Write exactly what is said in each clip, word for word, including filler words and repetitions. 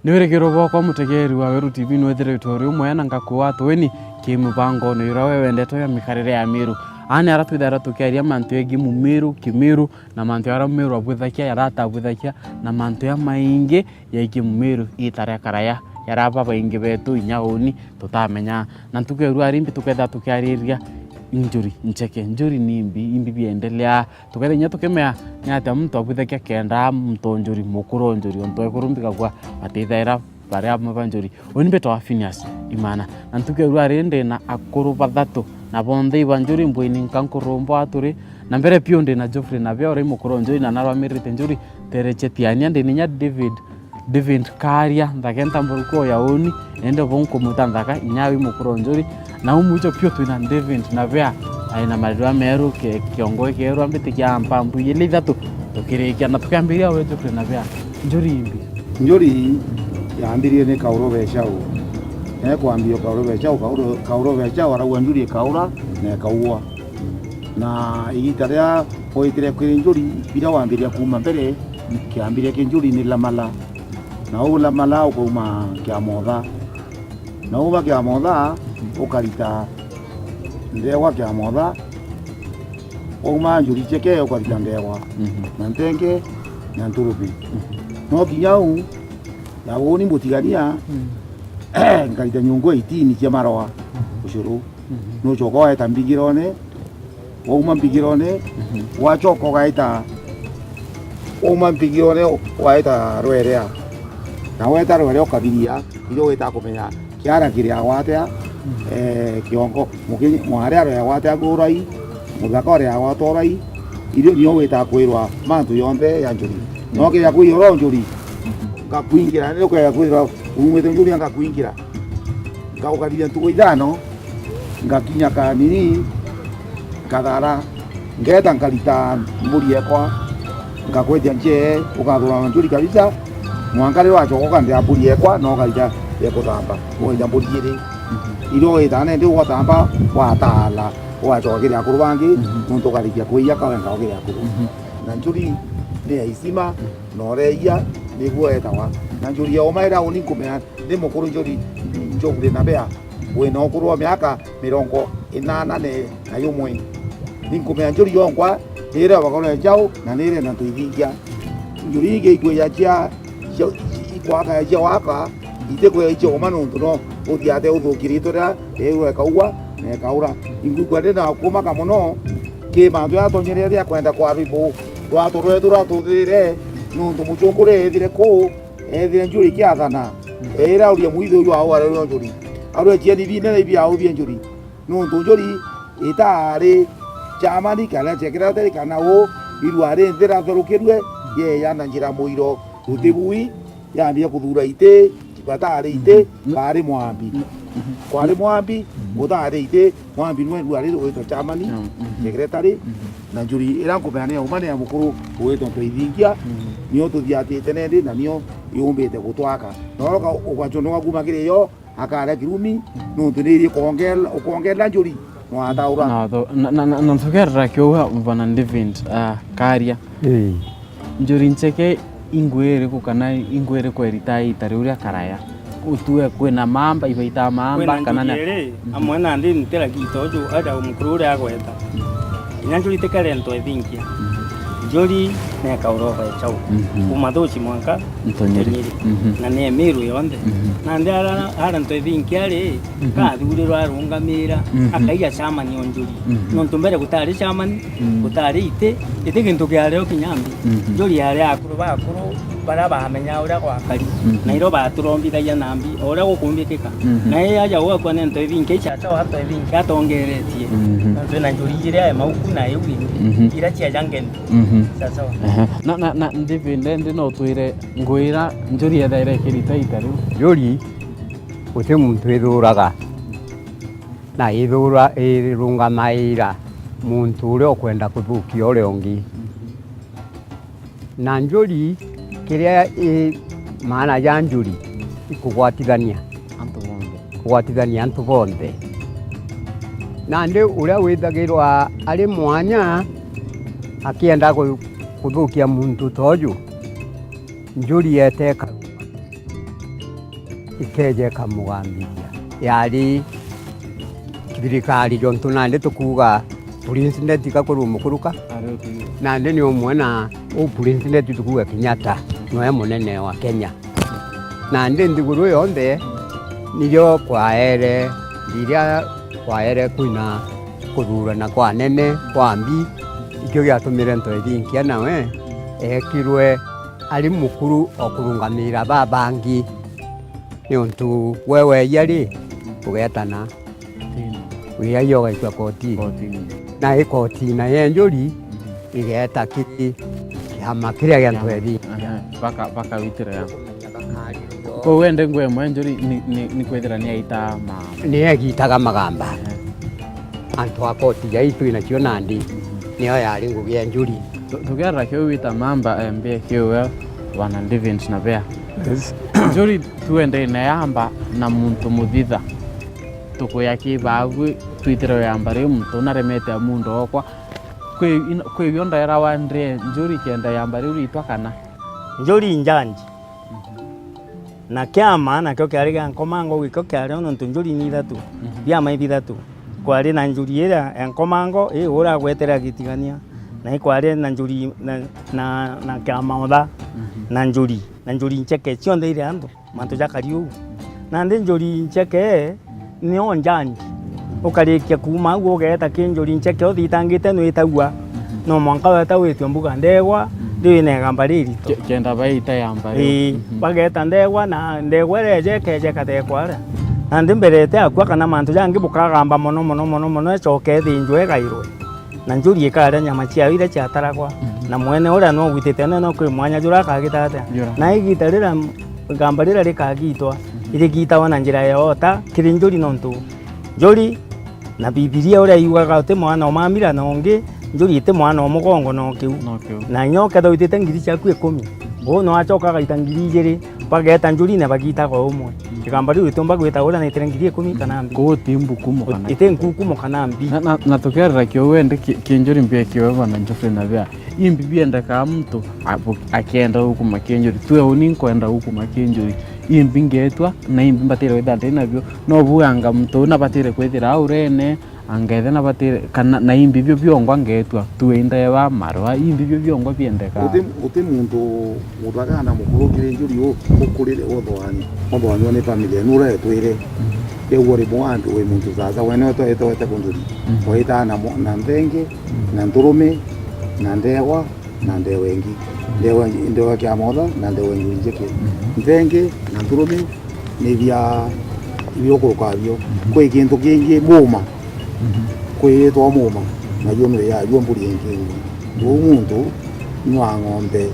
Ni wirigiro bwakwa mutegeeri wa Weru T V nwithiritwe uri umwe na ngaku wa tweni ki mubangoone uria we wendetwe ya mikarire ya Miru. Aa ni aria twithaira tukiaria mantu jegie Mumiru, Kimiru, na mantu jaria Mumiru abwithagia, jaria atabwithagia, na mantu jamaingi jegie Mumiru iita ria karaya, jaria babaingi betu inya uuni tutamenya. Na ntuku ya rua rimbi tukethira tukiariria injuri ncheke. Njuri ni imbi, imbi biendelea. Tukethira inya tukimea ni atia muntu abwithagia kenda muntu o njuri, mukuru o njuri, ontu ekuru mbigagua batithaira baria amwe ba njuri. Uni mbitwa Phineas Imana. Na ntuku ya rua riri ndi na akuru bathatu, na bonthe iba njuri mbwini nka nkurumba aturi. Na mbere piu ndi na Geoffrey Nabea, uria i mukuru o njuri na narwamirite njuri, tereche tiania, ndi na inya David David Karia, nthaka ntamburuku ya uni, ende bo nkumwita nthaka, inya wi mukuru o njuri, na u mwicho piu twina David Nabea, ai na marirwa meru, ke-, kiongo keru, ambitikia mpambu ili ithatu, tukirikia, na tukiambiria we Geoffrey Nabea, njuri imbi? Njuri yambirie ni Kauro Becau. Ne kwambia Kauro Becau, Kauro, Kauro Becau arauga njuri ikaura na ikaua. Na igita riria oitire kwi njuri, biria wambiria kuuma mbere, kiambiria ki njuri ni Lamala. Na uu Lamala ukauma Kiamotha. Na uuma Kiamotha, ukarita ndegwa Kiamotha. Wauma njuri cheke, ukarita ndegwa. Mhm. Na ntenge, na nturubi. Mhm. No kinya uu, na uni mutigania, mm, nkarita nyungu eighteen cia maroa, mhm, ucuru. Mhm. Nucoka waeta mbigirone, wauma mbigirone, mhm, wacoka ugaeta, wauma mbigirone, waeta rwerea. Na weta rwerea ukabiria, irio wita kumenya kiara kiri agwatia, mhm, eh, kiongo, muki-, mwari aria agwatia ngurai, muthaka uria agwata urai, irio nio wita kwirwa mantu yonthe ya njuri. No kiria kwi oro njuri, ngakwingira, ni ukaya kwirwa umite njuri, ngakwingira. Ngaukarithia ntuku ithano, ngakinya kanini, nkathara, ngeeta nkarita mburi ekwa, ngakwetia nchee, ukathura njuri kabisa, mwanka riria wacoka ukandea mburi ekwa, na ukarita ya kuthamba, ukarita mburi iri. Irio witaga nindi ugotamba, watala, ugacoka kiri akuru bangi, mhm, nontu ukarikia kwiya kawenga ukiri akuru. Mhm. Na njuri ni ya isima, na ureia, niguo etawa. Na njuri ya uma iria uni nkumea ni mukuru njuri Geoffrey Nabea, wina ukuru wa miaka mirongo inana na yumwe. Ni nkumea njuri yonkwa ni iria bagore njau, na ni iria na tuithingia. Njuri ingi ikwija cia, cia, ikwaka cia waka, itikwija cia uma nontu no uthiate uthukiritwe riria riu ekaua na ekaura. Ingwigua ndi na kumaka mono ki mantu jaria atonyere riria kwenda kwa rwimbo rwatu rwetu rwatuthire, nontu mucunguri ethire kuu, ethire njuri kiathana, eira uria mwithu uyu au arerio njuri. Arwe cieni binene ibiauthie njuri. Nontu njuri itari chamani kana secretary kana u, irua ri nthi ratherukirue, yeya na njira muiro. Utibui, yambia kuthura iti, batari iti, mhm, bari mwambi. Mhm. Kwari mwambi, mhm, gutari iti, mwambi nwe rua riri ugwitwa chamani, mhm, secretary, mhm, na njuri ira nkumea ni ya uma ni ya mukuru ugwitwa Ntoithingia, mhm, nio tuthiatite nendi na nio yumbite gutwaka. Na ugaconoka kuma kiri yo, akaria kirumi, nontu ni iri ukongela, ukongela njuri, na wataura. Na tho-, na, na, na, na ntugerera kiuga Bwana David, ah, Karia. Ii. Njuri ncheke ingwi iriku kana ingwi iriku erita ita riu ria karaya? Utue kwina mamba, ibaitaa mamba, kwina kana njuri na iri, mhm, amwe nandi ntiragi itoju, aja mukuru uria agweta. Inya njuri tikare nto ithinkia. Mhm. Njuri neka urova echau. Mhm. Kuma thuci mwanka Ntonyiri. Ntonyiri. Mhm. Na ni Emiru yonthe. Mhm. Nandi ara, ara nto ithinkia ri, mhm, kathurirwa arungamira, mhm, akaiya chamani o njuri. Mhm. Nontu mbere gutari chamani, mhm, gutari iti, iti gintu kiari o kinya mbi. Mhm. Njuri yari akuru bakuru, baria bamenya uria gwakari. Mhm. Na irio baturombithagia na mbi, o uria gukumbikika. Mhm. Na i aja gwakwa ni nto ithinkia, ichacha wa nto ithinkia atongeretie. Mhm. Na twina njuri iria e mauku na iu ingi, mhm, iria ciaja ngeni. Mhm. Sawa sawa. Aha. Na, na, na David, ndi no twire ngwira njuri yethaira ikirita ita riu? Njuri, guti muntu ithuraga, na ithura irungamaira muntu uria ukwenda kuthukia uria ungi. Na njuri, kiria i maana ja njuri, i kugwatithania. Antu bonthe. Kugwatithania antu bonthe. Nandi uria withagirwa ari mwanya akienda ku-, kuthukia muntu ta uju, njuri yeteka. ikeeja ikamugambithia. Yari thirikari, jontu nandi tukuuga Prince Ndeti gakurwa mukuruka, nandi ni umwe na u Prince Ndeti tukuuga Kenyatta, noe munene wa Kenya. Nandi nthiguru yonthe nirio kwaere, riria kwaere kwina kuthurana kwa anene kwa mbi, ikio giatumire Ntoethinkia nawe eekirwe ari mukuru o kurungamira babangi, niuntu we weeja ri, ugeetana. Kotini. Wiagia ugaikua kotini. Kotini. Na i kotini na ye njuri igeeta kiri kiama kiria gia Ntoethi. Aha, baka-, bakawitira ya. Kou ende ngwe mwe njuri ni, ni, ni kwithira ni aita ma- Ni egitaga magamba. Aha. Antu a koti jai twinacio nandi, nio yari ngugi ya njuri. Tu-, tukiarira kiu wita mamba, eh, mbia kiu we, bwana David na Bea. Yes. Njuri tuende na yamba na muntu muthitha. Tukuya ki baagu twitire yamba riu muntu naremete amundo okwa. Kwi in-, kwi bio ndaera wandrie njuri kenda yamba riu ritwa kana? Njuri njanji. Na kiama nakio kiari gia nkomango, gikio kiari o nontu njuri ni ithatu, mhm, biama ibithatu. Kwari na njuri iria ya nkomango, ii uria agwetera gitigania, na ikwari na njuri na, na, na kiama utha, mhm, na njuri, na njuri ncheke, cionthe iri antu. Mantu jakari uu. Nandi njuri ncheke nio njanji. Ukarikia kuuma au ugeeta ki njuri ncheke uthitangite nwitagua. No mwanka weta witue mbuga ndegwa, riu ina igamba ririto. Ke-, kenda baita yamba riu. Ii, mhm, bageeta ndegwa na ndegwa ireeja ikeeja ikathekwa aria. Nandi mbere ite akua kana mantu jangi bukagamba mono, mono, mono, mono, icoke ithinjwe igairwe. Na njuri ikaria nyama ciayo iria ciataragwa, mhm, na mwene uria no ugwitite nene kwi mwanya jura akagita atia. Jura. Na igita riria igamba riria rikagitwa, mhm, irigitagwa na njira ya ota kiri njuri, nontu njuri na Bibilia uria yugaga uti mwana umamira na ungi, njuri iti mwana umugongo no kiu. No kiu. Na inya ukethirwa witite ngiri ciaku ikumi, uu no acoka agaita ngiri ijiri, bageeta njuri na bagitaga o umwe. Igamba riu ritumba gwita uria naitire ngiri ikumi kana mbi. Kuu ti mbukumu kana iti nkukumu kana mbi. Na, na, na tukiarira kiu wende ki-, kinjuri mbia kiu bwana Geoffrey na bia. Imbi biendekaa muntu abu-, akienda gukuma kinjuri. Tue uni nkwenda gukuma kinjuri. Imbi ngetwa, na imbi mbatire kwithira ndi nabio. No buganga muntu uu nabatire kwithira aurene, Angethe na batire, kana na imbi bio biongwa ngetwa, tue indewa, marwa, imbi bio biongwa biendeka. Uti, uti muntu muthaga na mukuru kiri njuri u-, ukurire uthoani, uthoaniwa ni family enu uria etwire. Riu uri mwantu wi muntu sasa, wene utwete wete kunjuri. Mhm. Waita na mo-, na nthenge, mhm, na nturumi, na ndewa, na ndewa ingi. Ndewa, ndewa kia motha, na ndewa ingi injeke. Mhm. Nthenge, na nturumi, ni bia, ibiukuruka bio. Mhm. Kwi kintu kingi, muma. Mhm. Kwitwa muma, najuo nwi yajua mburi ingi. Uu muntu nyua ng'ombe.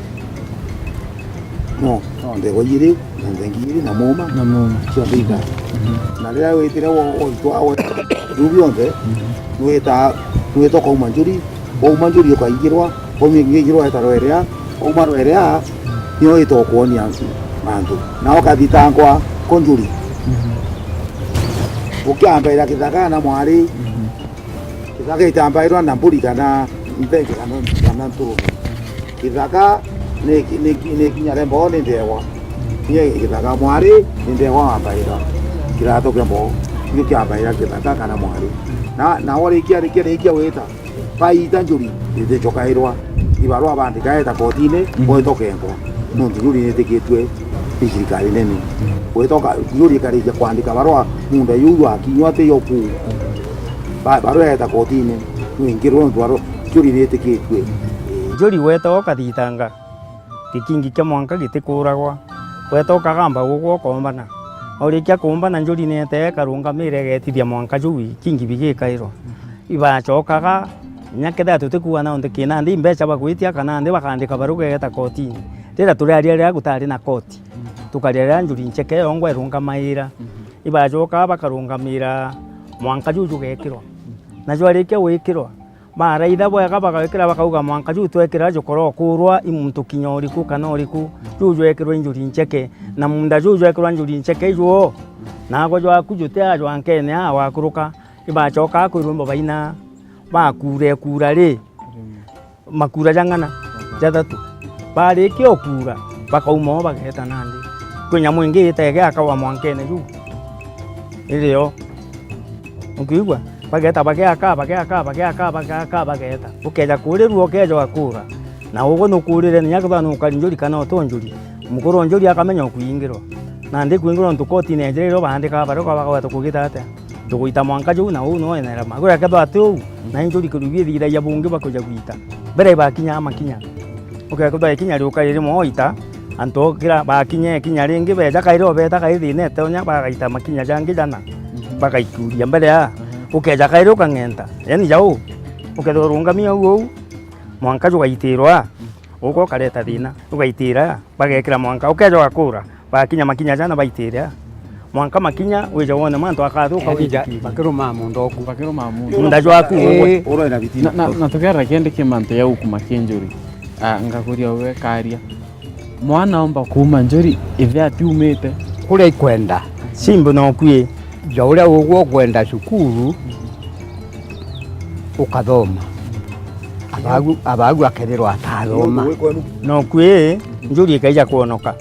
No, no ndegwa ijiri, na nthengi ijiri, na muma. Na muma. Cionthe itha. Mhm. Na riria witire wo-, woitwa, wo-, biu bionthe, mhm, nwita, nwita ukauma njuri, wauma njuri ukaingirwa, wauma ingirwa weta rwerea, wauma rwerea, nio wita ukwonia antu. Na ukathitangwa ko njuri. Mhm. Ukiambaira kithaka na mwari, mhm, kithaka itambairwa na mburi kana nthenge kana, kana nturume. Kithaka ni, ni, ni kinya rembo ni ndewa. Ni kithaka mwari ni ndewa wambaira. Kiratu kia mbo, nio kiambaira kithaka kana mwari. Na, na warikia, rikia, rikia wita, baita njuri iticokairwa. Ibarua bandika eta kotini, mhm, boito kengwa. Nontu njuri nitikitue ni thirikari nene. Gwitoka njuri ikarikia kwandika barua, munda juu jwakinywa ati yo kuu. Ba-, barua yeta kotini, nwingirwe nontu barua, njuri nitikitue. Njuri weta ukathitanga, gikingi kia mwanka gitikuragwa. Weta ukagamba gugwa ukombana. Urikia kumbana, njuri niete ikarungamira igetithia mwanka juu, gikingi bigikairwa. Ibacokaga, inya kethira tutikuuga nontu ki nandi mbeca bagwitia kana nandi bakandika barua igeta kotini. Riria turiaria riria gutari na koti, tukaria riria njuri ncheke yongwa irungamaira. Mhm. Ibacokaga bakarungamira mwanka juu jugekirwa. Na jwarikia gwikirwa, baraitha bwega bagawikira, bakauga, mwanka juu twekira jukurokurwa i muntu kinya uriku kana uriku, juu jwekirwa i njuri ncheke. Na munda juu jwekirwa njuri ncheke ijuo, nagwe jwaku juti aa jwankene aa wakuruka. Ibacokaa kwirwa imbo baina, bakuura ikuura ri, makuura jang'ana, jathatu. Barikia ukuura, bakauma o bageeta nandi. Kwi nyamu ingi itege akawa mwankene juu. Irio. Ukiigua? Bageta, bageka, bageka, bageka, bageka, bageta. Ukeja kurirua, ukeja wakura. Na ugu nukurire, ninya kethira nukari njuri kana utonjuri. Mukuru o njuri akamenya ukuingirwa. Nandi kuingirwa nontu kotine ejire irio baandika baruka bagweta kugita atia? Tuguita mwanka juu na uu noo enera magura kethwa ati uu, na injuri kirugi ithithagia bungi bwa kuja gwita. Mbere ibakinya makinya. Ukethwa ikinya riuka riri moita, antu okira bakinya ikinya ringi beja kairi obeta kairi thina ete onya bagaita makinya jangi jana, bagaikuria mbere ya, ukeja kairi ukang'enta. Yani jau, ukethwa urungami au uu, mwanka jugaitirwa, uka ukareta thina, ugaitira, bagekira mwanka, ukeja ugakura. Bakinya makinya jana baitire a. Mwanka makinya wije wone mantu akathuka. Yaani ja-, withikirie. Bakirumaa mundu oku. Bakirumaa mundu. Munda jwaku. Eh. Urwe na bitina. Na, na, na tukera kende ki mantu ya ukuma ki njuri. Ah, ngakuria we karia. Mwana omba kuuma njuri, ithe atiumite. Kuria ikwenda. Simbu no kwi. Ja uria ugwo ukwenda cukuru, ukathoma. Abagu, abagu akethirwa atathoma. No kwi, njuri ikaija kwonoka.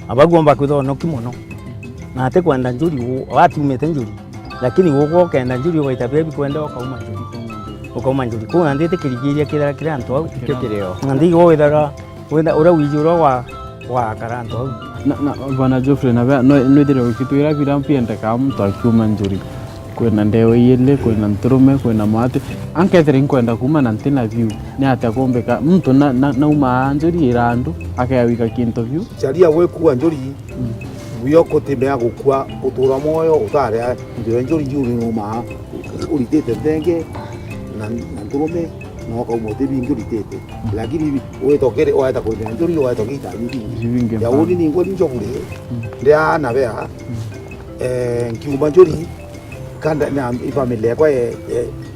Abagu omba kwithwa onoki mono. Na ati kwenda njuri, u-, watiumite njuri. Lakini ugwo ukenda njuri, ugaita biria bikwenda, ukauma njuri. Ukauma njuri. Kuu nandi ti kirigiria kithira kiri antu au. Kio kirio. Nandi igwo withara Wenda uria wiji uria wa, wa akara antu au. Na, na, Bwana Geoffrey, na bea, no, nwithire ukitwira bira mpiendekaa muntu akiuma njuri. Kwina ndeo iili, kwina nturume, kwina mwati. Ankethire inkwenda kuuma na ntina biu, ni atia kumbika? Muntu na, na, naumaa njuri irandu, akea wika kintu biu. Caria gwikua njuri, mm, wio kutimea gukua, utura mwoyo, utaria njuri, njuri njuri numaa, uritite nthenge, na, na nturume, na ukauma uti bingi uritite. Lakini wetokere, waeta kwithira njuri, waeta giita bingi. Bingi ya mpaka. Uni ningwa ni njogure, mm, ndia na bea, mm, eh, nkiuma njuri, kanda na ifamily yakwa ye-,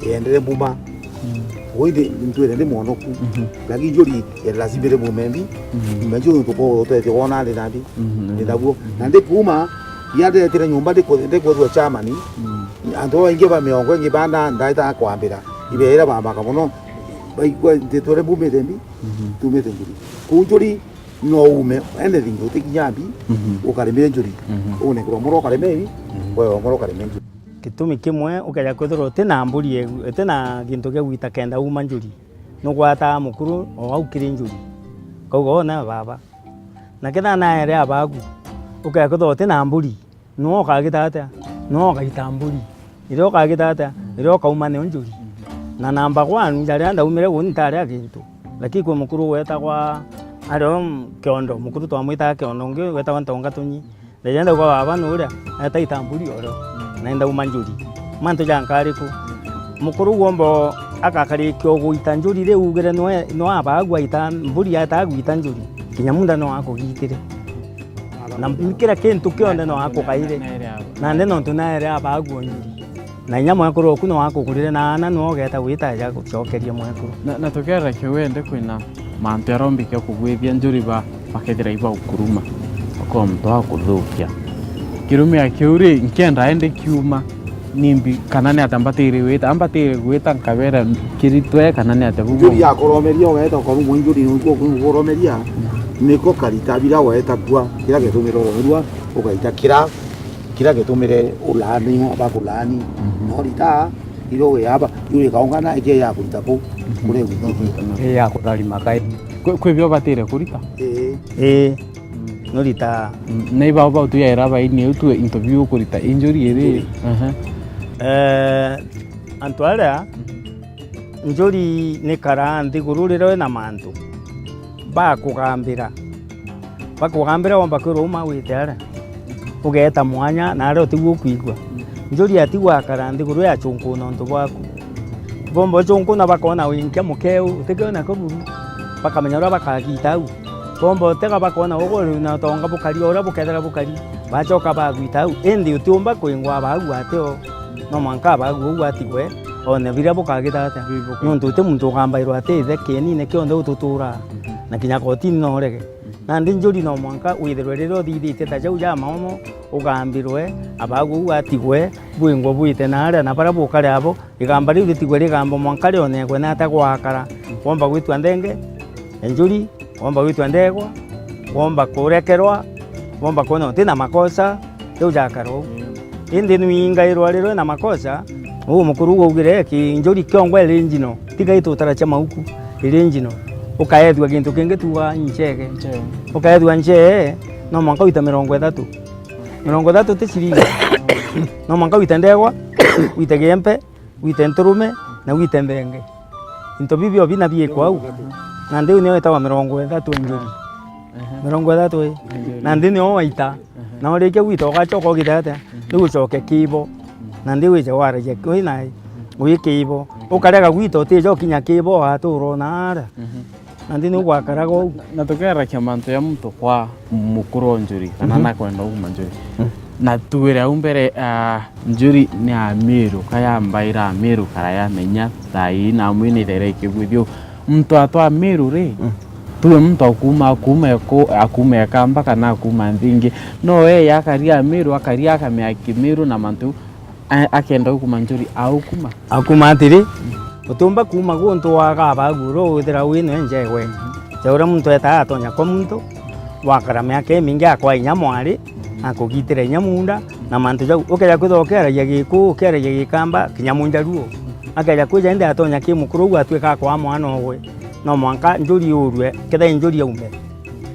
ye-, yendere mbuma. Mm. Ui ndi, ntwire ndi mwonoku. Mhm. Lakini njuri, ya lazima iri mumembi. Mhm. Mumembi uri tuko, utethia wona ndi nandi. Mhm. Ndi naguo. Mhm. Na ndi kuuma, ya ndetire nyumba, ndi ku-, ndi kwethua Germany. Mm. Antu baingi ba miongo ingi bana ndaita kwambira. Ibeera bamaka mono. Baigua nteto iria mbumite mbi, mhm, tumite njuri. Kuu njuri no uume anything utikinya mbi, mhm, ukaremire njuri. Mhm. Unekerwa mura ukareme ibi, mhm, wewe mura ukareme njuri. Gitumi kimwe ukeja kwithirwa uti na mburi egu-, uti na gintu gia gwita kenda uuma njuri. Nugwataa mukuru o au kiri njuri. Kauga, "Ona baba." Na kethira naere abagu, ukeja kwithirwa uti na mburi. Nwe ukagita atia? Nwe ugaita mburi. Iria ukagita atia? Iria ukauma nio njuri. Na namba kwanu, jaria ndaumire gu ntari a gintu. Lakini kwi mukuru wetagwa, ari o Kiondo, mukuru twamwitaga Kiondo, ungi wetagwa Ntonga Tunyi. Ndaija ndauga, "Baba nuria?" Etaita mburi orio. Na ndauma njuri. Mantu jankari ku? Mukuru uu omba akakarikia uguita njuri riu ugire nwe, nwe abagu aita mburi ataa gwita njuri. Kinya munda no akugitire. Na kira kintu kionthe no akukaire. Nandi nontu naere abagu o njuri. Na inya mwekuru oku no akugurire na aana no ugeta gwita aja gucokeria mwekuru. Na, na tukerera kiu wende kwina mantu jarombikia kugwithia njuri ba, bakethira ibaukuruma. Bakoo muntu akuthukia. Kirumia kiu ri, nkenda ende kiuma. Nimbi, kana ni atia mbatiri gwita? Ambatiri gwita nkabera kiritwe, kana ni atia bubu? Njuri yakuromeria, ugeeta ukarumwa njuri, nontu ukuromeria, niko karita bira weeta kua, kira gitumire uromerua, ugaita kira, kira gitumire ulaaniwa, bakulaani. Mhm. No rita, iro we aba, yuri kaungana, ike ya kurita ku, mhm, kure wiki. Ii ya kutharima kai. Kwi, kwi bio batire kurita? Ii. Ii. Mm. Nurita. Mm, na ibao bau tuyaira baini, u tu into biu ukurita injuri iri. Injuri. Aha. Eh, antu aria, mhm, njuri ni karaa nthiguru riria wina mantu. Bakugambira. Bakugambira womba kwirwa uma wite aria. Ugeeta mwanya na aria utiguo ukwigua. Mm. Njuri atigwa akara nthiguru yachunkuna untu bwaku. Bomba uchunkuna bakona winkia mukeu, utikeu nako buru. Bakamenya uria bakagita au. Bomba utega bakona ugu uri na utonga bukari, o uria bukethira bukari, bachoka bagwita au. Indi utiumba kwingwa abagu atio. No mwanka abagu uu atigwe, one biria bukagita atia. Nontu uti muntu ukambairwa ati ithe kienine kionthe ututuraa, na kinya kotini no urege. Nandi njuri no mwanka withirwe riria uthithitie ta jau ja maomo, ugambirwe, abagu uu atigwe, bwingwe bwite na aria na baria bukare abo, Igamba riu ritigwe rigamba mwanka rionekwe ni atia gwakara. Kwomba gwitwa nthenge, enjuri, kwomba gwitwa ndegwa, kwomba kurekerwa, Bomba kwona uti na makosa, riu jakara uu. Mm. Indi nwingairwa riria wina makosa, mm, uu mukuru uu augire, ki njuri kiongwa iri njino, tiga itutara cia mauku, iri njino. Ukaethua gintu kingi tuga nchege. Nchege. Ukaethua nchee, no mwanka wita mirongo ithatu. Mirongo ithatu ti ciringi. No mwanka wite ndegwa, wite giempe, wite nturume, na wite nthenge. Into bibi o bina biikwa au. Nandi uu nio witagwa mirongo ithatu njuri. Ehe. Mirongo ithatu ii. Njuri. Nandi nio waita. Ehe. Na urikia gwita ugacoka ugite atia? Mhm. Riu ucoke kiibo. Mhm. Nandi wije waragia wi na wi kiibo. Mhm. Ukarega gwita utija ukinya kiibo watura na ara. Mhm. Nandi ni ugwakaraga uu. Na, na tukerakia mantu ja muntu kwa mukuru o njuri, kana, mhm, nakwenda uguma njuri. Mm. Na tuire au mbere, ah, njuri ni Amiru, ka yambaira Amiru karaya na inya thaa ii na amwe ni thaira ikigwithio. Muntu atwa Amiru ri, mm, tuwe muntu akuma, akuma eku-, akuma Ekamba kana akuma nthi ingi. No we yakari Amiru, akari akamea Kimiru na mantu A-, akenda gukuma njuri, aukuma? Akuma atiri, utiumba kuuma guntu wagabagu ru withira wino enjewe. Ja uria muntu etaa atonya kwa muntu, wakara miaka imingi akwa inya mwari, akugitira inya munda, na mantu jau. Ukeja kwithirwa ukiaragia Gikuu, ukiaragia Gikamba, kinya Munjaruo. Akeja kwija indi atonya ki mukuru uu atuika akwa mwana ogwe. No mwanka njuri yurue, kethira i njuri yaume.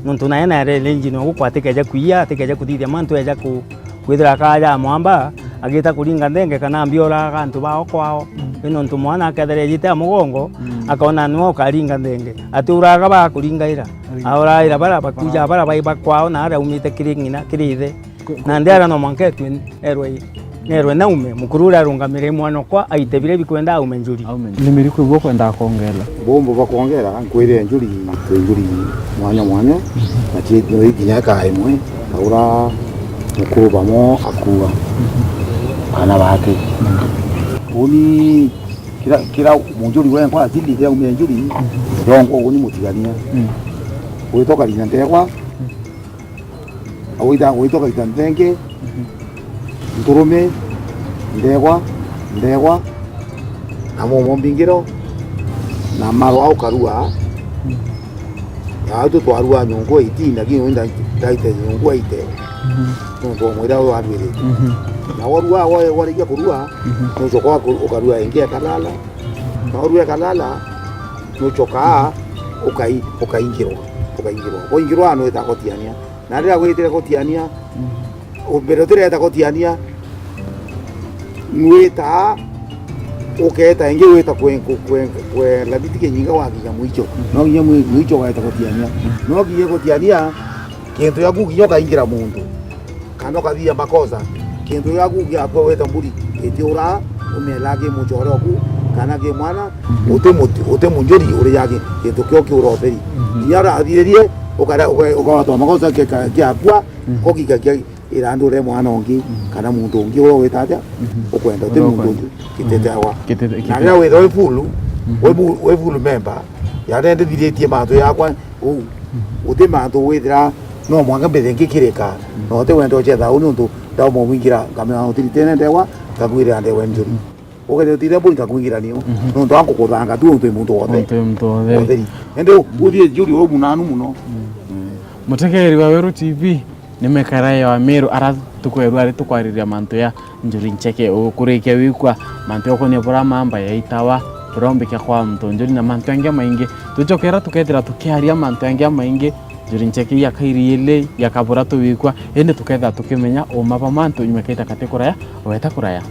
Nontu nae naere ringi no gukwa atikeje kwiya, atikeje kuthithia mantu eja ku-, kwithira akaja amwamba, agita kuringa nthenge kana ambia oraga antu bao kwao. Mm. Indi nontu mwana akethira ejite a mugongo, mm, akona niwe ukaringa nthenge. Ati uraga ba kuringaira. Aringa. Aoraira bara bakuja, bara bai ba kwao na aria aumite kiri ng'ina, kiri ithe. Ku-, ku-, nandi ara no mwanka etue erwe, nerwe naume, mukuru uria arungamire mwana okwa aite biria bikwenda aume njuri. Aume njuri. Ni miriku ibu ukwendaa kwongera? Bumbu bwa kwongera, nkwire njuri, kwi njuri mwanya mwanya, na ci-, no ikinya eka imwe, na ura mukuru bamo akuga, bana bake. Uni kira, kira munjuri wenkwa atindi kira aume njuri, ndongo uni mutigania. Mm. Gwitoka rinya ndegwa, Agwita, gwita, gaita nthenge, mhm, nturume, ndegwa, ndegwa, na momo mbingiro, na marwa ukarua. Mhm. Na atu twarua nyungu eighteen, lakini wenda ndaite nyungu eighty. Mhm. Nontu wa mwira uyu arwirite. Mhm. Na warua, wa-, warikia kurua, mhm, nucoka uku-, ukarua ingi ekalala. Na warua ekalala, nucokaa ukai-, ukaingirwa, ukaingirwa. Waingirwa, nwita gotiania. Na riria gwitire gotiania, mm, u-, mbere utireta gotiania, nwita, uketa ingi wita kwe-, kwe-, kwe-, kwenda biti kinyinga wakinya mwicho. Mm. No kinya mwi-, mwicho weta gotiania. Mm. No kinya gotiania, kintu yaku kinya ukaingira muntu. Kana ukathithia makosa. Kintu yaku giakwa weta mburi, itiura, umiela ki muchore oku, kana ki mwana, mm, uti muti-, uti munjuri uri yaki, kintu kio kiura utheri. Mm. Kinya urathiririe, ukara-, uka-, ukawatwa makosa kia, kia, kiakwa, mm, ko gikakia irandu ria mwana ungi, mm, kana muntu ungi ura wita atia, mm, ukwenda, uti muntu ungi, gitete awa. Gitete, na gitete. Riria withwa wi full, mm, wi bu-, wi full member, ya nendithiritie mantu yakwa, uu, mm, uti mantu withira no mwanka mbere ngikirika, mm, na uti wenda uchetha uu niuntu ndauma mwingira nkamenya utiritene ndewa, ngakwirira ndewa njuri. Mm. Ukethira utire mburi, ngakwingira niu. Mhm. Nontu wa ngukuthanga tu untu muntu wothe. Untu muntu wothe. Wothe. Indi u-, uthie njuri uu munanu muno. Mm. Mm. Mutegeri wa Weru T V, ni mekara ya Meru ara tukwerua ari tukwariria mantu ya njuri ncheke. Ukurikia wikwa mantu ya ukonia bura mamba ya itawa, bura umbikia kwa muntu njuri na mantu angi amaingi. Tuchokera tukethira tukiaria mantu angi amaingi, njuri ncheke ya kairi ili, ya kabura tuwikwa, indi tukethira tukimenya uma bwa mantu nyuma kaita kati kuraya, weta kuraya.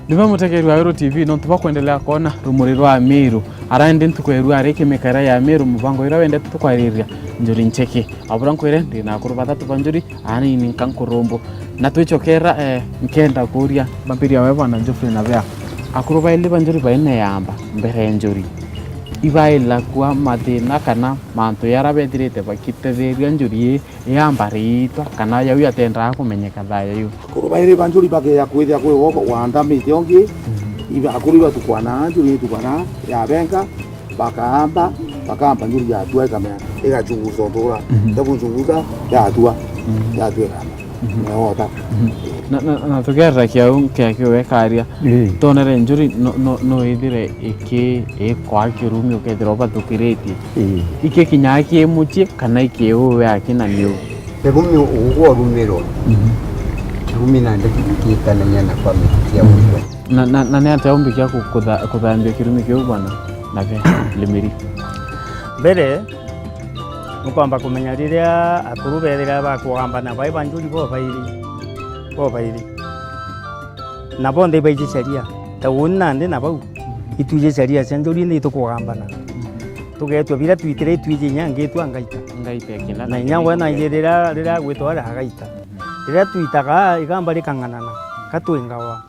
Niba mutegeri wa Weru T V, nontu bwa kwendelea kwona rumuri rwa Meru, ara indi ntuku ya irua ari kimikara ya Meru, mubango ira wendete tukwariria njuri ncheke. Abura nkwire, ndi na akuru bathatu ba njuri, anini nka nkurumbu. Na twichokera, eh, nkenda kuria, mbambiria we bwana Geoffrey na bea. Akuru baili ba njuri baine yamba, mbere njuri. Ibaila kwa mathina kana mantu yara bethirite bakitetheria njuri ii, yamba riitwa, kana yau yatendaga kumenyeka thaa yau. Akuru bairi ba njuri bakeya kwithia kwi wo wandamite ungi, mhm, iba akuru ibatukwana, njuri itukwana, yabenka, bakaamba, bakaamba njuri yatua ikamea, igachunguza untu ura, mhm, itakuchunguza, yatua, mhm, yatua ikamba. Mhm. Nio wota. Mhm. Na, na, na tukerera kiau kia kiu wekaria. Ii. Twonere njuri no, no, no ithire iki-, ikwaa kirumi ukethira ubathukiritie. Ii. Iki kinyaa ki mucii kana ikiu we akina niu? Kirumi ugwo rumirwa. Mhm. Kirumi nandi gitanagia na family cia Mhm. witho. Na, na, na ni atia umbikia ku-, kutha-, kuthambia kirumi kiu bwana? Na be limiri. Mbere, nukwamba kumenya riria akuru bethira bakugambana bai banjuri bobairi, bobairi. Na bonthe ibaiji sharia. Ta uni nandi na bau, itwiji sharia cia njuri ni itukugambana. Tugetua biria twitire itwiji inya ngitwa ngaita. Ngaita kila Na na inya kila we na kila. Riria, riria agwitwa aria agaita. Riria twitaga, igamba rikang'anana, ka twingawa.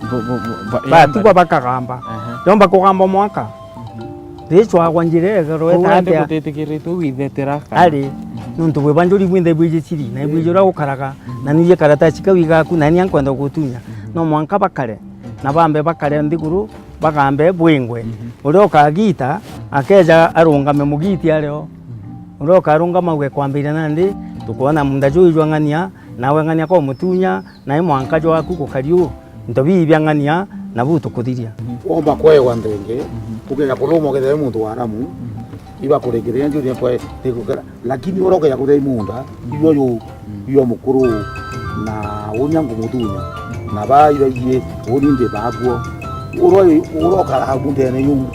Bu-, bu-, bu-, ba-, Batigwa yamba. Bakagamba. Aha. Yomba kugamba mwaka. Mhm. Ricwagwa njira igoro. Kou ende atia? Gutitikiritwe gwithetera kana? Ari, Mhm. nontu bwi banjuri bwinthe bwiji ciri, na ibwiji uria gukaraga, Mhm. na niji karatasi kau igaku, na ni ankwenda gutunya. Mhm. No mwanka bakare, na bambe bakare nthiguru, bagambe bwingwe. Mhm. Uria ukagita, akeja arungame mugiti ario. Mhm. Uria ukarungama uge kwambiria nandi, tukwona munda juu jwa ng'ania, nawe ng'ania kwa mutunya, nae mwanka jwaku gukari uu, into biu bia ng'ania, nabu tukuthiria. Womba kwewa nthenge, Mhm. ukeja kuruma ukethira wi muntu wa aramu, Mhm. ibakuringiria njuri kwa nikukera. Lakini uria ukeja kuthia imunda, Mhm. irio yu, Mhm. irio mukuru, na unya ngumutunya, na ba ibaie, uni ndi bakuo. Uria wi, uria ukaraga mundene yu, Mhm.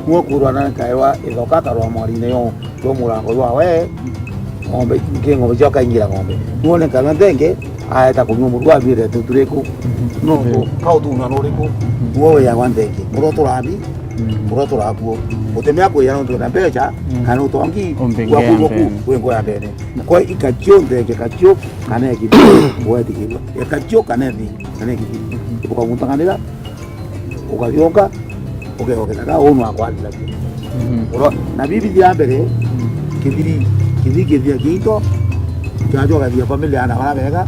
nwe kurwa na nkaewa ithoka akarwa mwarine yo. Rwa murango jwawe, ng'ombe, nki ng'ombe cio akaingira ng'ombe. Nuone kana nthenge, aeta kunyua murua abire tutu riku. Mhm. Nontu, Mhm. ka utuuna nuriku? Mhm. Nuo wiyagwa nthenge. Muria turabi, Mhm. muria turakuo. Mhm. Utimea kwija nontu na mbeca, Mhm. kana utongi, Umbe bwa ngea kuigua ku, mbene. Wi ngoya mbene. Kwa ikachio nthenge, kachio, kana ekibi, wetikirua. Ekachio kana ethi, kana ekibi. Mhm. Ukaguntanganira, ukagioka, ukeogera ga unu akwarira. Mhm. Uro-, na bibi ya mbere, Mhm. kithiri, kithiri kithia kiito, kiajo gathia family ana bara bega,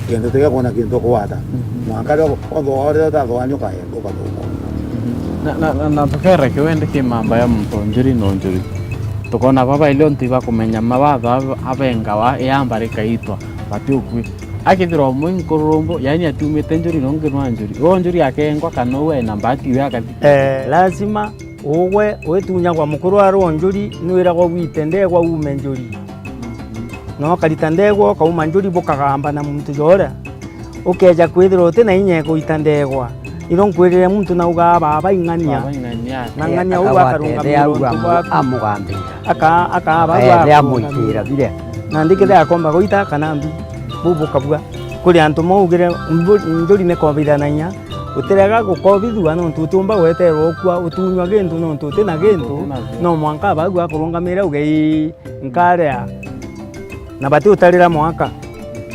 kendo tega kuona kintu kwata. Mhm. Mwanka rio, onthe ore ta thwani ukaenda, ukathoma. Mhm. Na, na, na, na tukera kiwende ki mamba ya muntu njuri no njuri. Tukona baba ile ontu ibakumenya mawatho ab-, abengawa, iamba rikaitwa, bati ukui. Akethirwa umwe nkururumbu, yaani atiumite njuri na ungi nwa njuri. Uo njuri akengwa kana uwe ena mbati iwe akathi. Eh, lazima ugwe witunyagwa mukuru ari o njuri, nwiragwa wite ndegwa uume njuri. Na ukarita ndegwa, ukauma njuri, bukagamba na muntu joria. Ukeja kwithirwa uti na inya ya kuita ndegwa. Iro nkwirire muntu naugaa, "Baba, ing'ania." Baba, ing'ania. Na ng'ania uu akarungamira untu bwaku. Amugambira. Aka-, akaaba Aethe amwikira biria. Nandi kethira akomba guita kana mbi, bu bukabua. Kuri antu maugire, mbu-, njuri ni kobithanagia, utirega gukobithua nontu utiumba gweterwa ukua, utunywa gintu nontu uti na gintu, no mwanka abau akurungamire uge, "Ii, nkaria." Na bati utarira mwaka,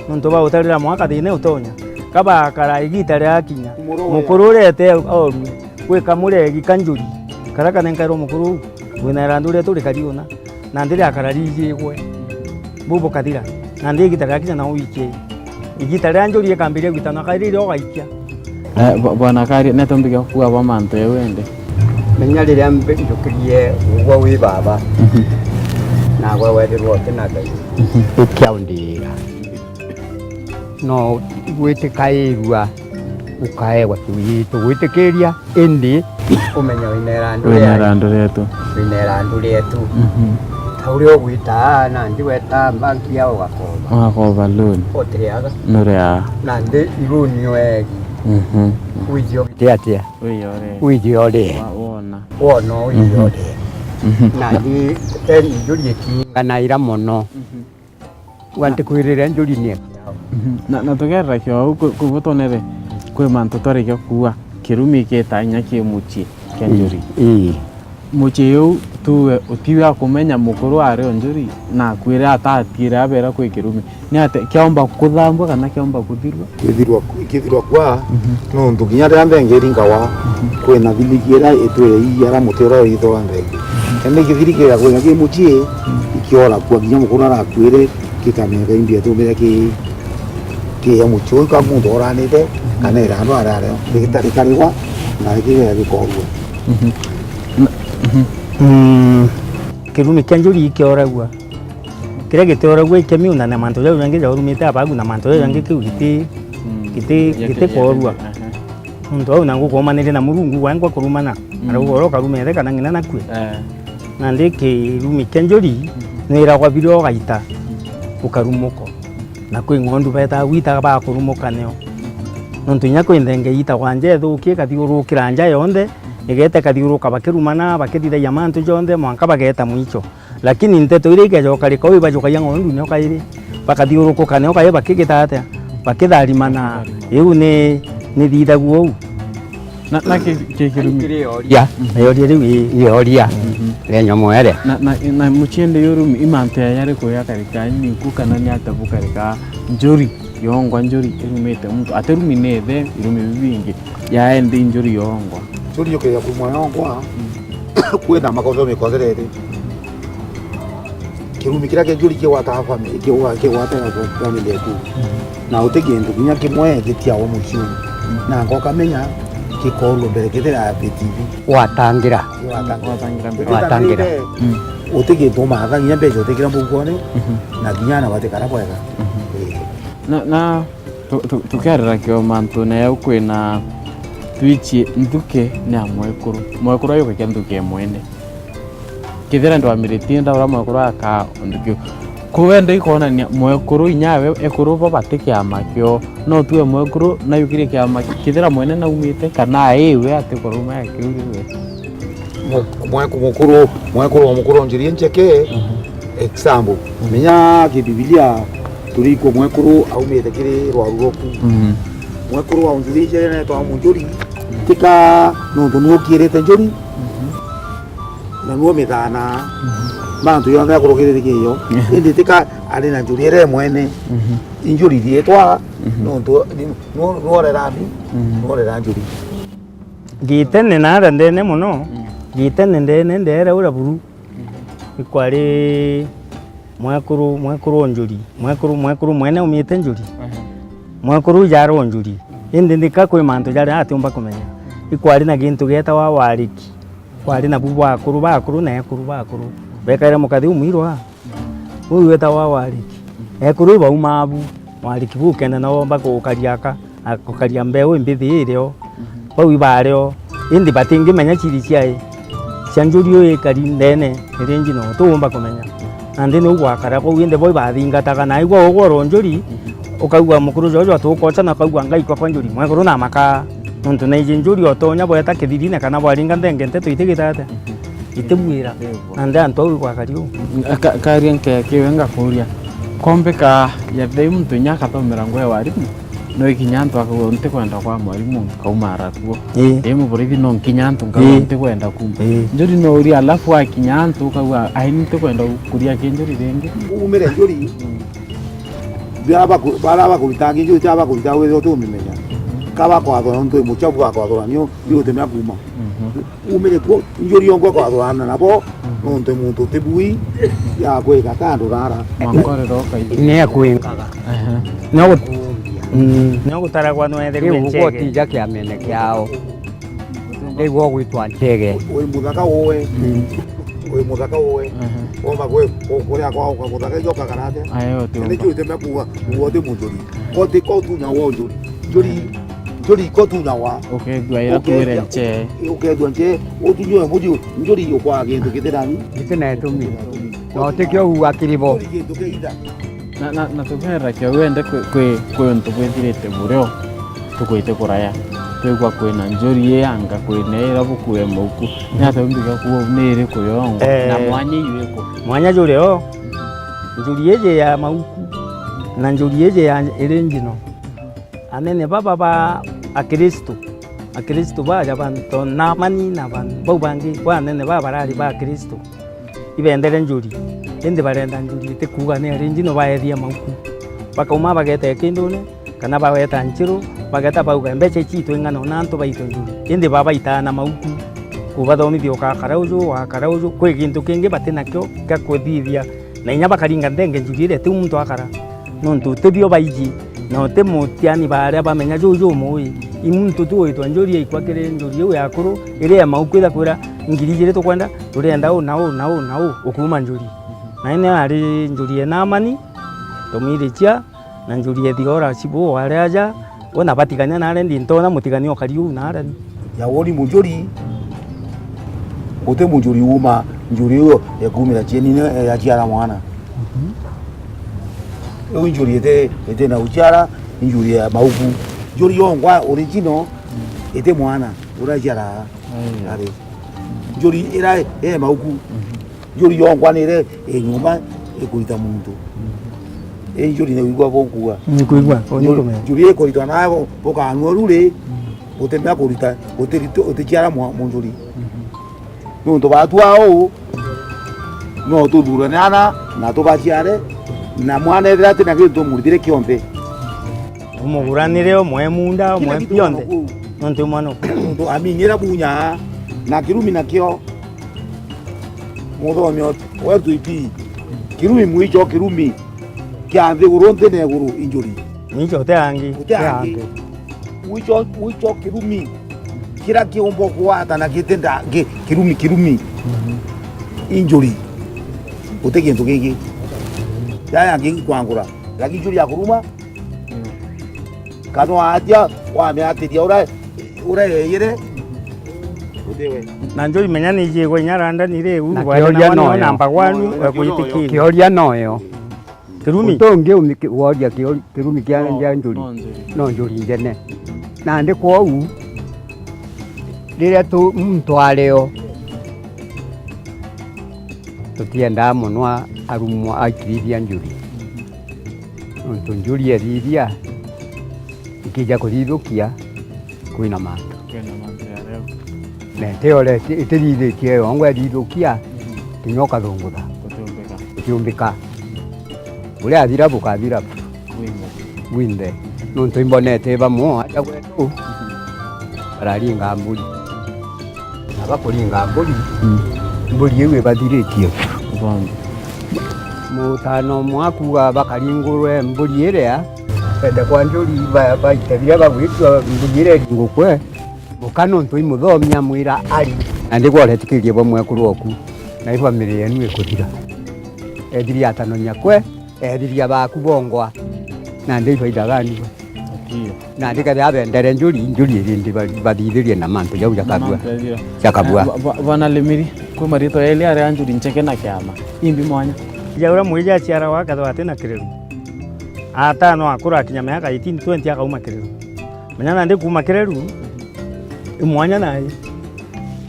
nontu ba utarira mwaka thina utonya. Kabakara igita riakinya, mukuru urete orue, gwika muregi ka njuri, karia kanenkairwe mukuru uu, wina irandu rietu rikari una. Nandi riakara riijigwe, bu bukathira. Nandi igita riakinya nao wikie. Igita riria njuri ikambiria gwitana kairi iria ugaikia. Eh, bwa-, bwana Kari, neto mbiga kuga bwa mantu eu ende. Menya riria mbi-, njukirie ugwe wi baba, Mhm. nagwe wethirwa uti na Ngai. Mhm. Ikia undiira. No gwitikairua ukaegwa kiu gitugwitikiria, indi umenye wina irandu Wina rietu. Irandu rietu. Wina irandu rietu. Mhm. Ta uria ugwita nandi weta mbanki ya ugakoba. Ugakoba loan. Utiriaga. Nuriaga. Nandi iruni wegi. Mhm. Wiji ugite atia? Wiji uri. Wiji uri. Wa-, wona. Wona wiji Mhm. uri. Mhm. Nandi eni njuri ikinganaira mono. Mhm. Gwa ntikwirire njuri ni. Mhm. Na, na tugerera kio au, ku-, kuguo twonere kwi mantu twarikia kuua, kirumi kita inya ki mucii kia njuri. Ii. Mucii uu tuwe utiwe akumenya mukuru ari o njuri, na akwire atatiire abera kwi kirumi. Ni ati kiomba kuthambua kana kiomba kuthirua? Kithirwa, kithirwa kwa, Mhm. nontu kinya riria nthenge iringawa, Mhm. kwina thiliki iria itwire ii ara muti uria withagwa nthenge. Indi kithiri kigakwira ki mucii, Mhm. ikiora kua kinya mukuru arakuire, kikamenya kaimbi atumire ki, ki ya mucii uyu ka muntu oranite, kana irandu arario, rigitarikariwa, na kigega gikorua. Mhm. Na, mhm. Mm, kirumi kia njuri ikioragua. Kiria gitioragua ikemi na mantu jau jangi jaurumite abagu na mantu jau jangi, kiu giti-, mm, giti-, ya giti-, ya korua. Aha. Nontu au na ngukuumanirie na Murungu wengwa kurumana. Mm. Arauga uria ukarumete kana ng'ina nakue. Eh. Nandi kirumi kia njuri, mm, nwiragwa biria ugaita, mm, ukarumuko. Na kwi ng'ondu betaa gwita bakurumuka nio. Nontu inya kwi nthenge itagwa nja ithukie, ikathiurukira nja yonthe, igeta ikathiuruka bakirumana, bakithithagia mantu jonthe, mwanka bageta mwicho. Lakini nteto iria igejokarika uu ibajukagia ng'ondu nio kairi, bakathiurukuka nio kairi bakigita atia? Bakitharimana. Iu ni, ni thithagua uu. Na, na ki, ki kirumi? Kiri ioria. Mhm. Ioria riu i, ioria. Mhm. Ria nyomwere. Na, na, na muciende yurumi, i mantu yaya riku yakarika, ni ku kana ni atia bukarika njuri? Yongwa njuri irumite muntu, atirumi ni ithe, irumi bibingi, yaendi njuri yongwa. Njuri yukiria kumwa yongwa, mm, kwina makoso mikozerete. Kirumi kiria kia njuri kigwataga fami-, kigwa-, kigwataga family yetu. Mm. Na uti kintu kinya kimwe gitiagwa muciini. Mm. Na ngokamenya gikorua mbere kithira T V. Gwatangira. Gwatangira mbere. Gwatangira. Mm. Uti kintu umatha kinya mbeca utikira mfukone, mhm, na kinya ana batikara bwega. Mhm. Ii. Na, na tu-, tu-, tukerera kio mantune jau kwina twichie nthuki ni ya mwekuru. Mwekuru ajukagia nthuki e mwene. Kethira ndwamiritie ndaura mwekuru akaa undu kiu. Ku wenda ikonania mwekuru inyawe ekuru bo bati kiama kio. No tue mwekuru nayukirie kiama ki-, kethira mwene naumite kana aiwe atikoruma ya kiu riwe. Mu-, mweku-, mukuru, mwekuru wa mukuru onjirie ncheke, mhm, example. Mhm. Menya ki Bibilia turikwo mwekuru aumite kiri rwaru rwoku. Mhm. Mwekuru wa unjuri ichere netwa munjuri, mhm, tika nontu niwe ukirite njuri, mhm, na niwe umithana. Mhm. Mantu yonthe akurukirite kiyo. Mhm. Indi tika ari na njuri ere mwene. Mhm. Injuri rietwa, mhm, nontu ni-, niwe, niwe urera mi, mhm, niwe urera njuri. Ngitene naara ndene mono, mm, ngitene ndene ndeera uria buru. Mhm. Ikwari mwekuru, mwekuru o njuri, mwekuru, mwekuru mwene umite njuri. Aha. Mwekuru uu jaari o njuri. Indi ndika kwi mantu jaria atiumba kumenya. Ikwari na gintu gietawa wariki. Kwari nabu bwa akuru ba akuru na ekuru ba akuru. Bekaire mukathi umwirwa. Uu wetawa wariki. Ekuru ibaumaa bu, wariki bu ukenda nabo bakukaria aka, akukaria mbeu imbithi irio. Mhm. Bau ibario, indi batingimenya ciri ciai. Cia njuri uu ikari ndene, iri njino, tuumba kumenya. Nandi niu gwakara bau, indi bo ibathingataga, na igwa ugwa oro njuri, mhm, ukaigua mukuru jojo atukocha na ukaigua ngaikwa kwa njuri. Mwekuru na makaa, nontu naiji njuri otonya bweta kithirine kana bwaringa nthenge nteto itigita atia? Mhm. Itibwira. Nandi antu au igwakari uu. Ka-, karia nke kiwe ngakuria. Kombika ya thei muntu inya akathomera ngugi ya warimu, no ikinya antu akauga, "Ntikwenda kwa mwarimu," nkauma arakuo. Ii. Ii muburithi no nkinya antu nkauga, ii, "Ntikwenda kuma." Ii. Njuri no uria, alafu akinya antu ukauga, "Ai, ntikwenda kuria kinjuri ringi." Umire njuri. Mm. Bara baku-, bara bakurita kinjuri, bara bakurita withirwa utumimenya. Ka bakwathura nontu i muchabu bakwathura nio, ii utimenya kuma. Mhm. Umire kuo, njuri onkwa kwathurana nabo, mhm, nontu muntu utibui ya kwika kandu rara. Mwankorero ukaigua. Ni akwingaga. Ehe. Ni ogu-, mm, ni ogutaragwa nwethirwe. Riu nchege. Ugwotija kiamene kiao. Riu ogwitwa nchege. Wi muthaka uwe. Mm. Wi muthaka uwe. Ehe. Womba kwi, ku-, kuria kwao kwa muthaka ijo kakara atia? Ayo, ti. Ni umba. Njuri utemea kuuga, uwe uti munjuri. Ko ti ko tunya wo njuri. Njuri, njuri ko tunya wa. Ukethua ira kwire nche. Ukethua nche, utunywe muju, njuri ukwa gintu kithirani. Giti na itumi. Na utikio uga kiribo. Njuri gintu kia ida. Na, na, na tukerera kio wende kwi, kwi, kwi untu bwithirite burio, tukwite kuraya. Twigua kwina njuri ii anga kwina ira bukue mauku. Ni atia umbiga kuo ni iriku yongo? Eh. Na mwanya iu iku? Mwanya juri o, njuri iji ya mauku, na njuri iji ya iri njino. Anene baba ba Akristu, Akristu baja banto Naamani na ban-, bau bangi, kwa anene baba barari ba Akristu, ibendere njuri, indi barenda njuri iti kuuga ni ari njino baethia mauku. Bakauma bageta ikindune, kana bageta nchiru, bageta bauga, "Mbeca ici itwing'ana ona antu baitwe njuri." Indi babaitaa na mauku, kubathomithia ukakara uju, wakara uju, kwi gintu kingi bati nakio gia kuthithia, na inya bakaringa nthenge njuri iria ti muntu akara. Nontu ti bio baiji, na uti mutiani baria bamenya juju umui. I muntu tu witwa njuri aikwa kiri njuri iu ya akuru, iria ya mauku ithakwira, "Ngiri ijiri tukwenda, turienda uu na uu na uu na uu, ukuuma njuri." Nae nio ari njuri ena amani, tumiricia, na njuri ethigora cibu wari aja, we na batigania nare ndi ntona mutigania ukari uu nare ni. Ya woni munjuri, guti munjuri uma, njuri iyo ekumira cieni ne yaciara mwana. Mhm. Riu njuri iti, iti na uciara, njuri ya mauku. Njuri yongwa original, iti mwana, uraciara. Aya. Ari. Njuri ira e mauku. Mhm. Njuri yongwa nire e nyumba ikurita muntu. Mhm. I njuri ni wigua bunkuga. Ni kwigua, o ni njuri, kumenya. Njuri ikuritwa nayo bukanua ruri, mm, gutemea kurita, utiritu-, uticiara mwa-, munjuri. Mhm. Nuntu batua uu, no tuthurane ana na tubaciare, na mwana ethira atina kintu tumuritire kionthe. Umuguranire, umwe munda, umwe kionthe. Nuntu mwana u- Nuntu aminira bunya, na kirumi nakio, muthomi o-, wetu ipi, kirumi mwicho, kirumi kia nthiguru, nthi na iguru, injuri. Mwicho uti angi. Uti angi. Mwicho, mwicho kirumi. Kira kiumba ukugwata na giti nda-, gi-, kirumi, kirumi. Mhm. Injuri. Guti kintu kingi. Yaya ngi kwangura. Lakini injuri ya kuruma. Mm. Kana watia, wamiatiria ura, ura yeyire. Guti we. Na njuri menya ni ijigwa inya randa ni ri, uru na bwana kioria na wana noyo. Namba one, no, we kwitikiri. Kioria noyo. Kirumi? Utongi umi ki-, woria kio-, kirumi kia, no, kia njuri. No njuri. No njuri njene. Nandi kwou, riria tu-, muntu ario, tutiendaa mono a-, arumwa aikirithia njuri. Nontu njuri erithia, ikija kuthithukia, kwina mantu. Kwina mantu ya riu. Na itiore-, iti-, itirithitie yongwa irithukia, mhm, kinya ukathungutha. Gutiumbika. Gutiumbika. Buria athira bukathira bwinthe. Bwinthe. Nontu imbonete bamwe aja gwetu, mhm, bararinga mburi. Na bakuringa mburi, mm, mburi iu ibathiritie. Bondo. Mutano umwe akuuga bakaringurwe mburi iria, bende kwa njuri ba-, baite biria bagwitua mburi iria iringukwe, guka nontu imuthomi amwira ari. Nandi gwa uretikirie bwa mwekuru oku, na i family yenu ikuthira. Ethiria atanonya kwe, ethiria baku bongwa, nandi ibaithaganirwe. Nandi kethira abendere njuri, njuri irindi ba-, bathithirie na mantu jau jakabua. Jakabua. Eh, ba-, ba-, bana Limiri, kwi maritwa eli aria njuri ncheke na kiama. Imbi mwanya. Ja uria mwiji aciaragwa akethirwa atina kireru. Atano akura akinya miaka eighteen, twenty akauma kireru. Menya nandi kuuma kireru, i mwanya nae.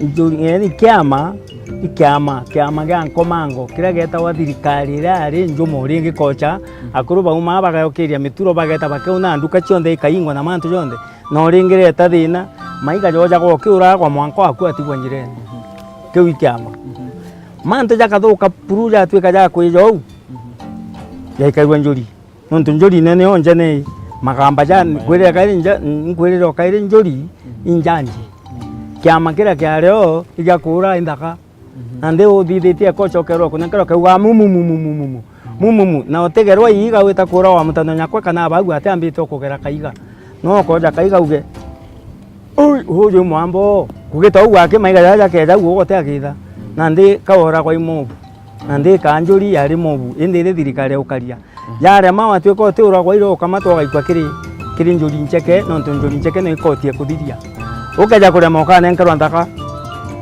Ntu-, yaani kiama, i kiama, kiama gia nkomango, kiria geetagwa thirikari iria yari njumu, ringi kocha, akuru baumaa bagayokiria mituro, bageeta bakeuna nduka cionthe ikaingwa na mantu jonthe, na uringi reeta thina, maiga joja gokiuraga kwa mwanka waku atigwa njirene. Kiu i kiama. Mantu jakathuka buru jatwika ja kwija uu, jaikairua njuri. Nontu njuri nene yo njene, magamba ja nkwirira kairi nja-, nkwirira o kairi njuri, injanji. Kiama kiria kiari o, igia kuura inthaka. Nandi uthithitie kocha ukerwa kunenkerwa keuga mumumu, mumumu. Mumumu. Na utigerwa iiga wita kuura wa mutano nyakwe kana abau ati ambite ukugera kaiga. No ukoja kaiga uge, "Ui, uju mwambo." Kugita uu gwake maiga jaja keja uu ugote agitha. Nandi kaora kwa imobu. Nandi ikanjuri yari mobu, indi iri thirikari ya ukaria. Yarema watwika utiuragwa ira ukamatwa ugaikwa kiri, kiri njuri ncheke, nontu njuri ncheke no ikotie kuthiria. Ukeja kurema ukanenkerwa nthaka,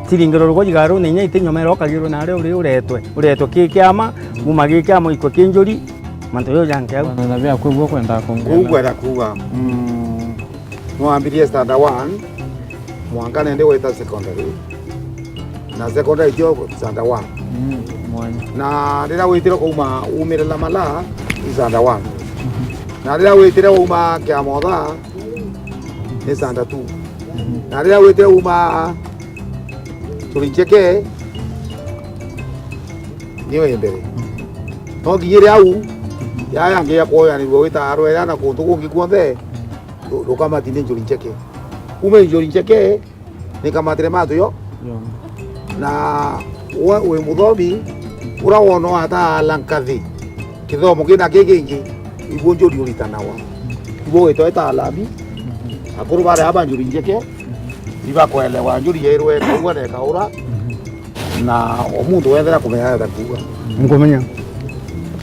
ciringiro rugo jigarune inya iti nyomera ukagirwe nare uri uretwe, uretwe ki kiama, kuma gi kiama uikwe ki njuri, mantu jo janke au. Bwana, na bia kwigua kwenda kuongea. Kuu kwenda kuuga, mm, Nwambirie standard one, mwanka nende gwita secondary. Na secondary tio standard one. Mm, mwanya. Na riria witire kuuma umire Lamala, i standard one. Mhm. Na riria witire uma Kiamotha, ni standard two. Mhm. Na riria witire uma Turincheke, niyo i mbere. Mhm. No nginya iri au, yaya ngi ya kwoyanirua wita Arwera na kuntu kungi kwonthe, ru-, rukamati ni Njuri Ncheke. Kuma Njuri Ncheke, nikamatire mantu yo. Yo. Na we wi muthomi, ura wona ataala nkathi, kithomo kina ki kingi, ibu Njuri uritanawa. Ibu witwa itaalabi, mhm, akuru baria ba Njuri Ncheke, mhm, ibakwelewa Njuri yairwe ikaua na ikaura, mhm, na o muntu wethera kumenya aria kuuga. Nkumenya.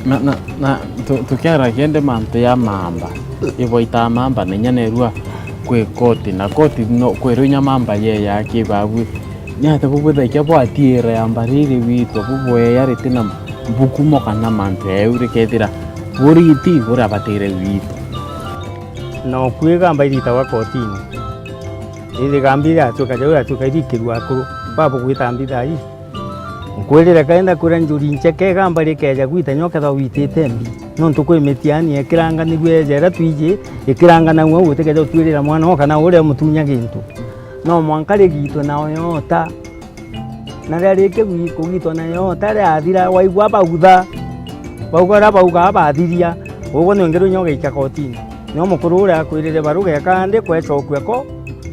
Na, na, na tu-, tukiaragia indi mantu ya mamba, ibwaitaa mamba na inya nerua kwi koti, na koti no kwirwa inya mamba yeya kibabu. Ni atia bubwithagia bwatiira yamba riri witwa bubweya ritina mbukumo kana mantu yeu rikethira burigiti burabatire witwa? Na ukui gamba iritagwa kotini. Indi gamba iria atuika jau atuika irikirua akuru babugwita mbithai. Nkwirire kainda kwira njuri ncheke igamba rikeja gwita nyo kethwa witite mbi. Nontu kwi mitiani ikiranganirua eja iria twiji, ikiranganagua gutikeja utwirira mwana o kana uria umutunya gintu. No mwanka rigitwe na oyota. Na riria riki gwi-, kugitwa na oyota riathira, waigua bautha. Bauga uria baugaa bathiria. Ugwe ni ungi rwinya ugaikia kotini. Nio mukuru uria akwirire baruga ikandi kwecokua ko-,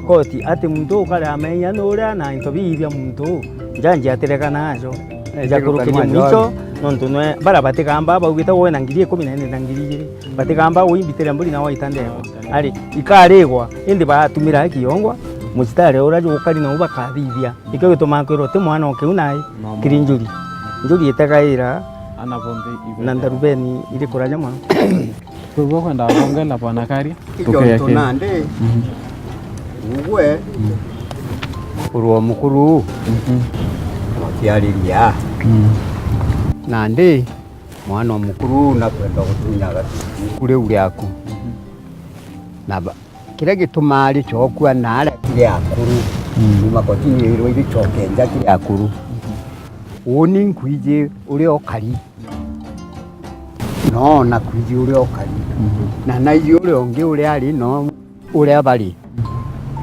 koti, ati muntu uu kari amenya nuria na into biu bia muntu uu, njanji atirekana ajo. Eja kurukiria mwicho, nontu nwe, bara batigamba baugite, "Woe na ngiri ikumi na indi na ngiri ijiri." Batigamba, "Uimbitire mburi na waita ndegwa." Ari, ikarigwa, indi batumira kiongwa, mucitari uria jukari nau bakathithia. Nikio gitumaa kwirwa ti mwana o kiu nai, kiri njuri. Njuri itegaira na ndarubeni iri kuraja mono. Kwou ukwenda kwongeera, Bwana Karia? Ikio ntu nandi, ugwe, mukuru o mukuru, akiariria. Nandi, mwana o mukuru nakwenda gutunya gatu kuri uri aku. Na ba-, kiria gitumaa ricokua na aria kiri akuru, kuma kotini irwa iricoke nja kiri akuru. Uuni nkwiji uria ukari. No, na kwiji uria ukari. Na naiji uria ungi uria ari no uria bari.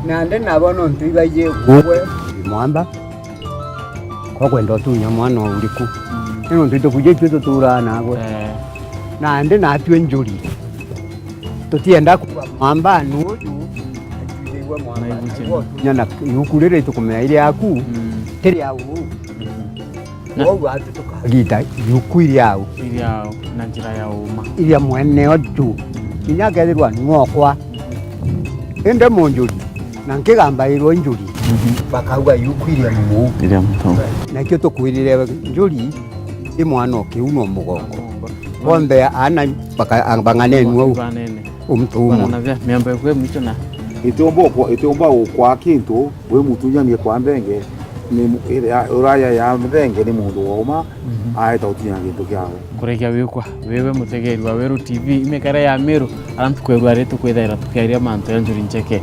Nandi nabo nontu ibaiji gwe. Mwamba, kokwenda utunya mwana o uriku? Ni nontu itukwiji itwi tuturaa nagwe. Eh. Nandi natwi njuri. Tutienda kuuga mwamba nu uju, atuijigua mwamba. Nya na iuku riri itukumenya iri yaku, tiri au. Na kwou ati tukagita iuku iria au. Iria au, na njira ya uma. Iria mwene oju. Kinya akethirwa nwokwa. Indi munjuri, na nkigambairwa njuri. Bakauga iuku iria muu. Iria muu. Nakio tukwirire njuri, i mwana o kiu no mugongo. Bonthe aana baka-, bang'anenua u. Banene. Untu umwe. Bana na vya miamba ikwe mwicho na. Itiumba ukwa-, itiumba ukwa kintu, wi mutunyanie kwa nthenge, ni mu-, iria uraya ya nthenge ni mundu wa uma, aeta utinya kintu kiawe. Kurekia wikwa, wiwe mutegeri wa Weru T V, imekare ya Meru, ara ntuku ya rua ri tukwithaira tukiaria mantu ya njuri ncheke.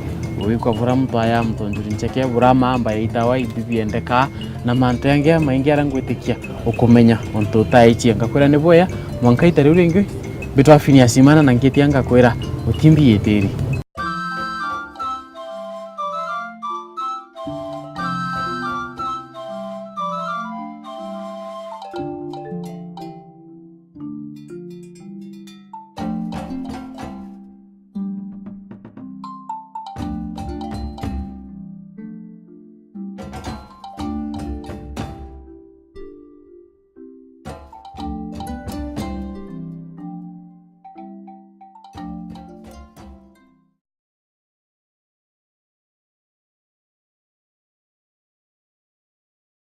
Wikwa bura muntu aya muntu njuri ncheke, bura mamba ya itawa, ibi biendeka, na mantu yangi ya maingi ara ngwitikia ukumenya untu utaichie. Ngakwira ni bwea, mwanka ita riu ringi, mbitwa Phineas Imana na nkitia ngakwira, utimbi yitiri.